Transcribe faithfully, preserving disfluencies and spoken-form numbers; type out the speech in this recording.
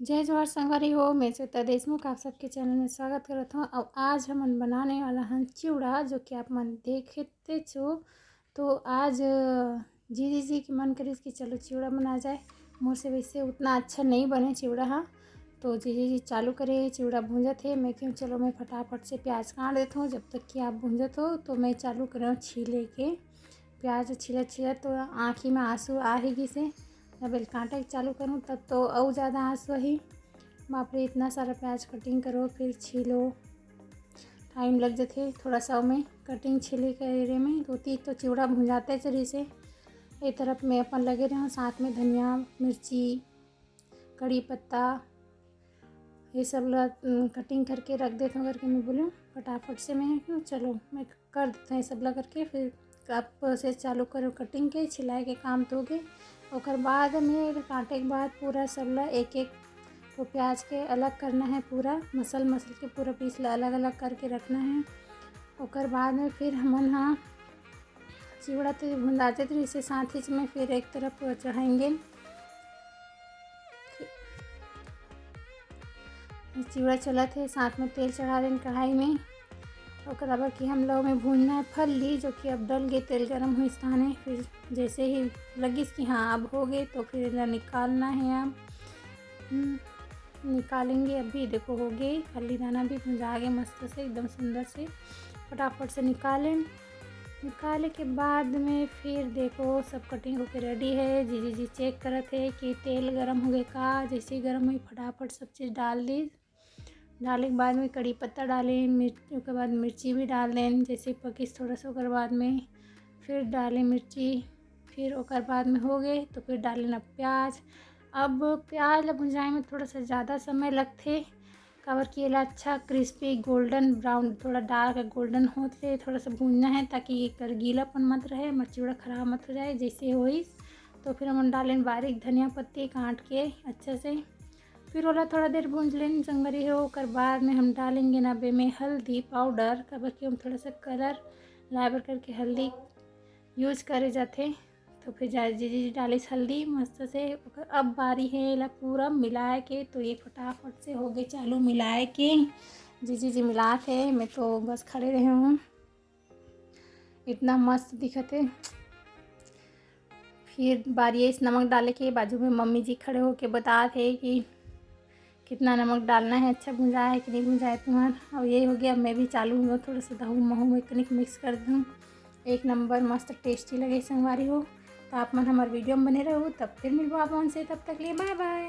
जय जोहार संगवारी हो, मैं श्वेता देशमुख आप सबके चैनल में स्वागत करत हूँ। और आज हमन बनाने वाला हन चिवड़ा, जो कि आप मन देखते छो। तो आज जीजी जी के मन करिस कि चलो चिवड़ा बना जाए। मोर से वैसे उतना अच्छा नहीं बने चिवड़ा हा, तो जीजी जी चालू करे चिवड़ा भूंजत हे। मैं कहूँ चलो मैं फटाफट से प्याज काट देत हूँ, जब तक कि आप भूंजत हो। तो मैं चालू करे हूँ छीले के प्याज। छीलत छीलत तो आँखी में आंसू आ ही गिसे। जब एल काटे के चालू करूँ तब तो अउ ज़्यादा आंसू आही। बाप रे, इतना सारा प्याज कटिंग करो फिर छीलो, टाइम लग जथे थोड़ा सा ओमे कटिंग छीले करे में। तो तीज तो चिवड़ा भुंजाते चली से। ए तरफ मैं अपन लगे रहूँ, साथ में धनिया, मिर्ची, कड़ी पत्ता, ये सब ला कटिंग करके रख देत हूँ करके मैं बोलूँ फटाफट से। मैं क्यों चलो मैं कर देते हैं सब ला करके। फिर आप से चालू करो कटिंग के, छिलाए के काम तो हो गए। ओकर बाद में काटे के बाद पूरा सब ला एक एक तो प्याज के अलग करना है, पूरा मसल मसल के पूरा पीस ला अलग अलग करके रखना है। ओकर बाद में फिर हमन हा चिवड़ा तो भुंजाते तो इसे साथ ही में फिर एक तरफ चढ़ाएंगे। चिवड़ा चलत हे, साथ में तेल चढ़ा देन कढ़ाई में। ओकरा बर कि हम लोग में भूनना है फल्ली, जो कि अब डल गए, तेल गरम हुई स्थान है। फिर जैसे ही लगिस कि हाँ अब हो गए, तो फिर एला निकालना है। अब हम्म, निकालेंगे। अभी देखो हो गए, फल्ली दाना भी भुंजा गए मस्त से, एकदम सुंदर से। फटाफट से निकालें। निकाले के बाद में फिर देखो सब कटिंग होके रेडी है। जीजी जी चेक करत है कि तेल गरम हो गए का। जैसे ही गरम हुई फटाफट सब चीज़ डाल दी। डाले के बाद में कड़ी पत्ता डालें, मिर्च, ओकर बाद मिर्ची भी डाल दें। जैसे पकिस थोड़ा सा ओकर बाद में फिर डालें मिर्ची, फिर ओकर बाद में हो गए तो फिर डालें अब प्याज। अब प्याज ला भुंजाए में थोड़ा सा ज़्यादा समय लगथे, काबर कि एला अच्छा क्रिस्पी गोल्डन ब्राउन, थोड़ा डार्क गोल्डन होत ले थोड़ा सा भूनना है, ताकि एकर गीलापन मत रहे, हमर चिवड़ा खराब मत हो जाए। जैसे होइस तो फिर हमन डालेन बारीक धनिया पत्ती काट के अच्छा से, फिर ओला थोड़ा देर भूंज लेन संगरी हो। ओकर बाद में हम डालेंगे ना बे में हल्दी पाउडर, काबर कि हम थोड़ा सा कलर लाए बर करके हल्दी यूज करे जाथे। तो फिर जा जीजी जी डालिस हल्दी मस्त से। ओकर अब बारी है एला पूरा मिलाए के, तो ये फटाफट से हो गए चालू मिलाए के। जीजी जी मिलात है, मैं तो बस खड़े रहे हूँ। इतना मस्त दिखत है। फिर बारी है इस नमक डाले के, बाजू में मम्मी जी खड़े होके बतात है कि कितना नमक डालना है, अच्छा भुंजाए है कि नहीं भुंजाए तुम्हार। अब ये हो गया, मैं भी चालू हुआ थोड़ा सा दहू महू में कनिक मिक्स कर दूँ। एक नंबर मस्त टेस्टी लगे संगवारी हो। तो आप मन हमारे वीडियो में बने रहो, तब फिर मिलबो आप मन से, तब तक लिए बाय बाय।